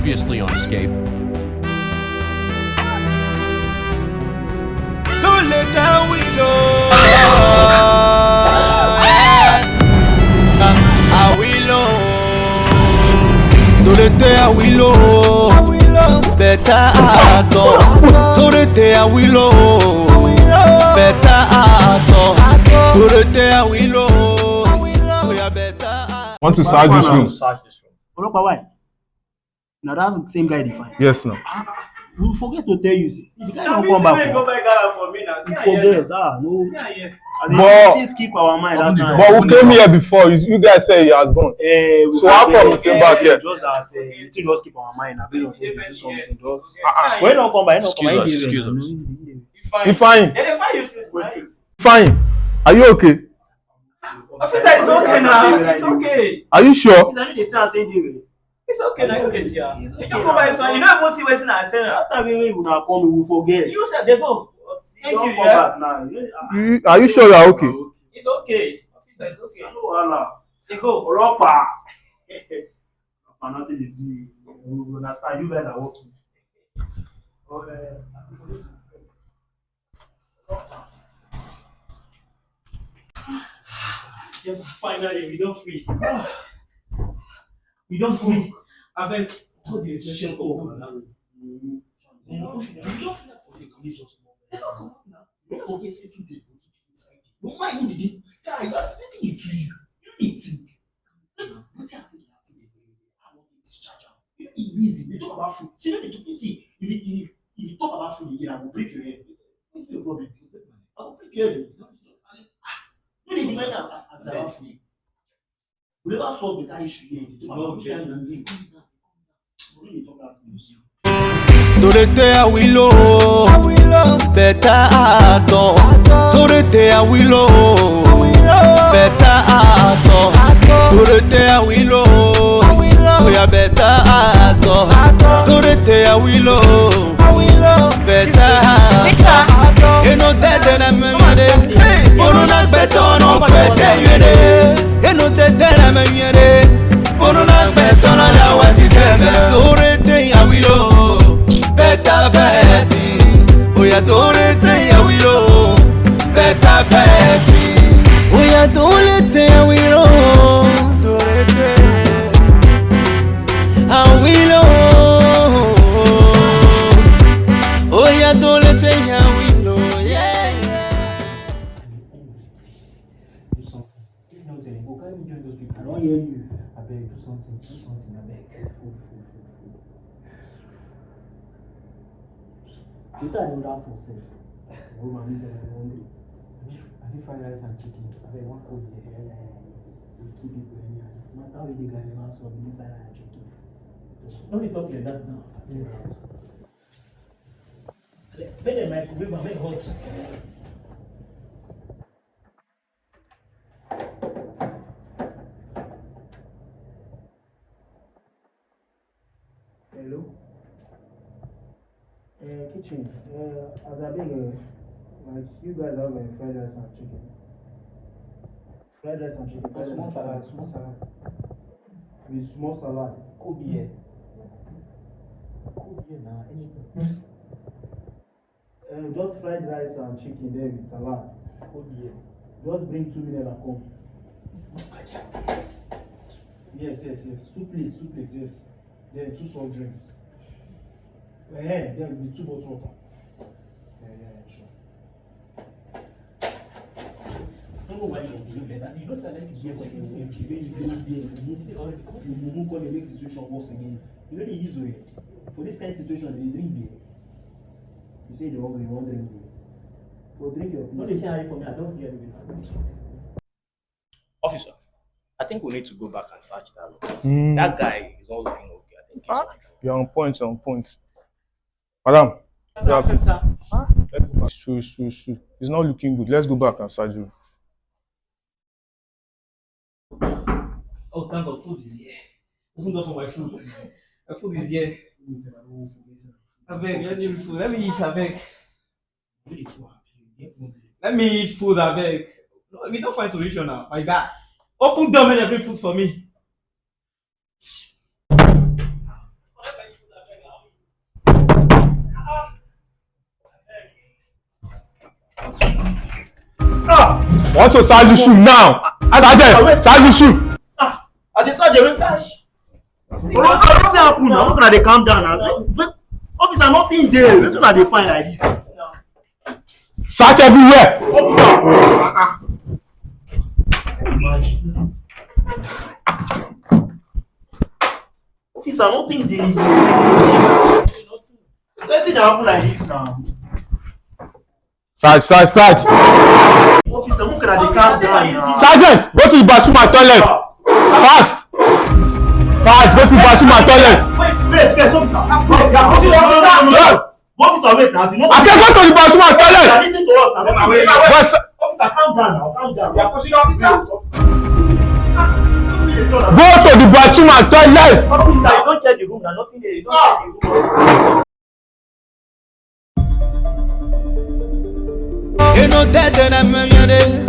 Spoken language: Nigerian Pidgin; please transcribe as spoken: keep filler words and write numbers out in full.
Previously on Escape. Don't let down we know. Awilo. Don't let down we know. Better actor. Don't let down we know. Better actor. Don't let down we know. We are better actor. Want to search this room? Ọlọ́pàá, why? Now that same guy dey find. Yes, no. We forget to tell you, see, the guy don't come back. Go buy gala for me now. We forget. Ah, no. As in, But- things keep our mind that time. But we came here before. You, you guys say he has gone. Eh, we So how forget. Come we came back here? Just that uh, it just keep our mind. I believe we do something. Just Uh-uh. when don't come back, don't come Excuse back. us, excuse us. Fine. He fine. They dey find you since night. Fine. Are you okay? Officer, it's okay now. It's okay. Are you sure? They say I say dey. It's okay now. You dey see am. You don't go buy something. You don't even see wetin I say now. After we we una come, we forget. You sef dey go. Thank you. Don't come Yeah. Back now. You know, ah, You, are you sure you are okay? It's okay. Officer, it's okay. no wahala. Dey go. Ọlọ́pàá. Ọlọ́pàá, nothing dey do you. We understand. You guys are working. Okay. Finally, we don free. We don free. Abeg, put the extension for phone now. No forget say two dey go inside. No mind who dey dey. Guy, wetin dey do you? You dey think. Wetin happen to that two dey go? I wan get this charger. You know the reason. They talk about food. See, no dey talk. See, if you, if you, if you talk about food again, I go break your head. Wetin be your problem? I go break your head. Ah, no dey deny am as I wan free. We never solve better issue here. Dey talk about food. We no dey talk that thing. Dorete Awilo, better actor. Dorete Awilo, better actor. Dorete Awilo, we are better actor. Dorete Awilo, better actor. Eno tete na meyere, eno na beto no pete yere. Eno tete na meyere, eno na beto na ya wati teme. Dorete Awilo, better person. Oya Dorete Awilo, better person. Oya Dorete Awilo, Dorete Awilo. Oya Dorete Awilo, yeah, yeah. Do something. If not, then go carry me join those people. I don't hear you. Abeg, do something. Do something, abeg. Food, food, food, food. Wetin I dey order for sef? Oh, mami sef, I'm hungry. I need fried rice and chicken. Abeg, one cold here. Yeah, yeah, yeah. You kill people anyhow. No matter how you dey, guy, never solve. You need fried rice and chicken. No dey talk like that now. Make dem microwave am, make e hot. Hello? Uh, kitchen. Uh, as I beg, uh, like, you guys have uh, fried rice and chicken. Fried rice and chicken. Fried rice and chicken. Small salad. With small salad. Cold beer. Cold beer na anything. Uh, just fried rice and chicken there with salad. Cold beer. Just bring two mineral come. Yes, yes, yes. Two plates, two plates, yes. Then two soft drinks. Eh, then with two bottles water. Yeah, yeah, yeah, sure. I don't know why you behave like that. You know say I like to get like you. You mumu come dey make situation worse again. You no dey use your head. For this kind situation, you dey drink beer. You say you dey hungry, you wan drink beer. Go drink your piss. No dey shine eye for me, I don hear you. Officer, I think we need to go back and search that room. That guy is not looking okay. I think he's on drugs. You're on point, you're on point. Madam, Sir, sir, sir. it's true, it's true, it's true. It's not looking good. Let's go back and search him. Oh, thank God, food is here. Open door for my food. My food is here. Abeg, let me eat food. Let me eat, abeg. Let me eat food, abeg. No, we don find solution now, my guy. Open door, make dem bring food for me. I want to search the shoe now. Sergeant, search the shoe. As a sergeant, wey search? Wetin happen now? Make una dey calm down now. Wait, officer, nothing dey. Wetin una dey find like this? Search everywhere. Officer, nothing dey here. Wetin dey happen like this now? Search, search, search. Officer, make una dey calm down now. Sergeant, go to the bathroom and toilet. Fast. Fast, go to the bathroom and toilet. Wait, wait, wait, officer. Wait, officer. No, no, no, no. Officer, wait, as you know. I said go to the bathroom and toilet. Listen to us now. But sir, Officer, calm down now, calm down. You are pushing officer. Go to the bathroom and toilet. Officer, you don check the room now, nothing dey, you don check the room. You know that then I'm a millionaire.